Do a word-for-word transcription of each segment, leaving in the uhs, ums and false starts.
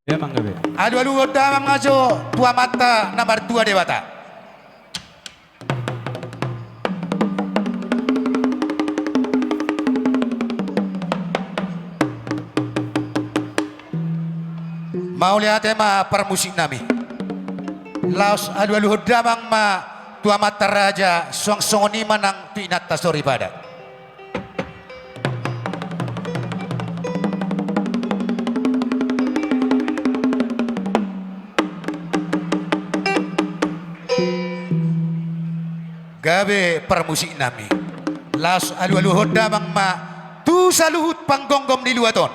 Damang gabe. Alualuhon damang ma jo tu Amanta na martua Debata. Mauliate ma parmusiknami. Laos alualuhon damang ma tu amanta raja, suang songon i ma nang tu inanta soripada. Gabe parmusiknami. Laos alualuhon damang ma tu saluhut panggomgom ni luat on.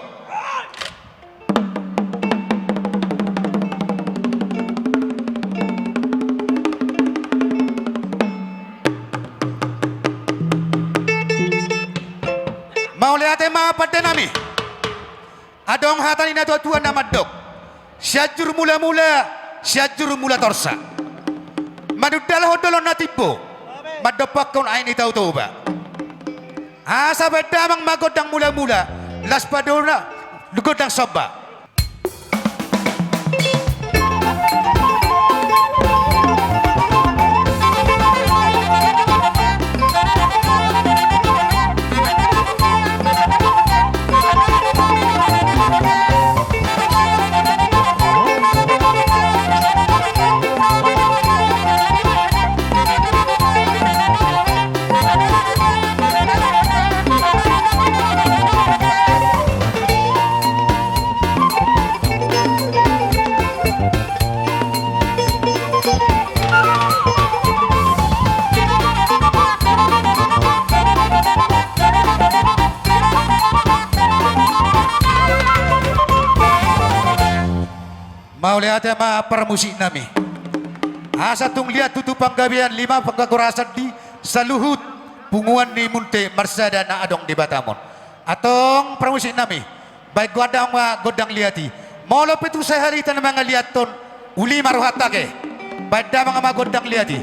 Mauliate ma pandenami. Adong hata ni natuatua na mandok: Sianjur mulamula, Sianjur mula torsa. Manundalhon dolok na timbo, mandompakhon aek ni Tao Toba. Asa baen damang ma gondang mulamula, laos padomu gondang somba. Mauliate ma parmusiknami. Asa tung liat tutu panggabean, lima panggagorasan di saluhut punguan ni Munte marsada na adong di Batam on. Antong parmusiknami, baen gondang ma gondang liat i. Molo pe tung sahali hita na mangaliathon, uli ma rohanta ate. Baen damang ma gondang liat i.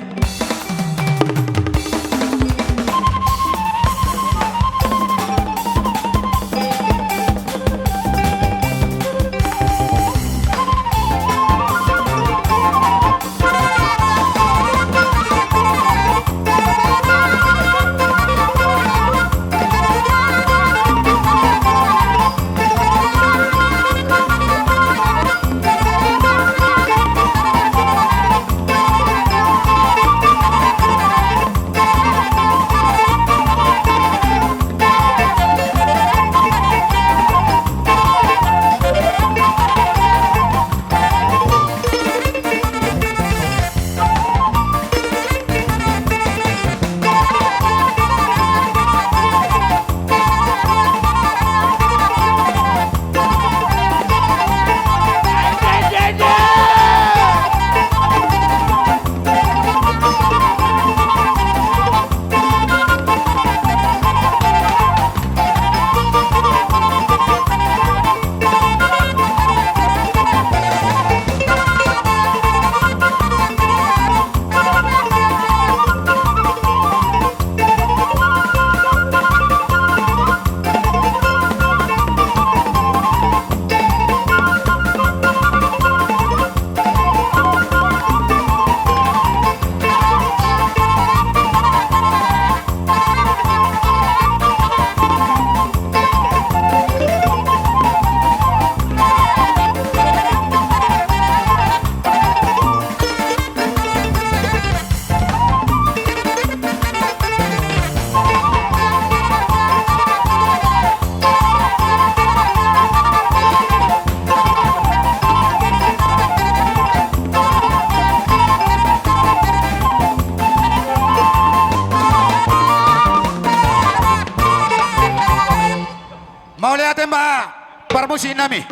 Mauliate ma parmusiknami.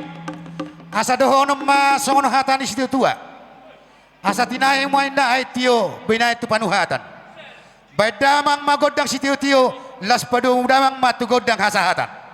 Asa dohonon ma songon hata ni situatua: Asa tinahi ma inna aek tio, binahen tu panuhatan. Baen damang ma gondang sitiotio, laos padomu damang ma tu gondang hasahatan.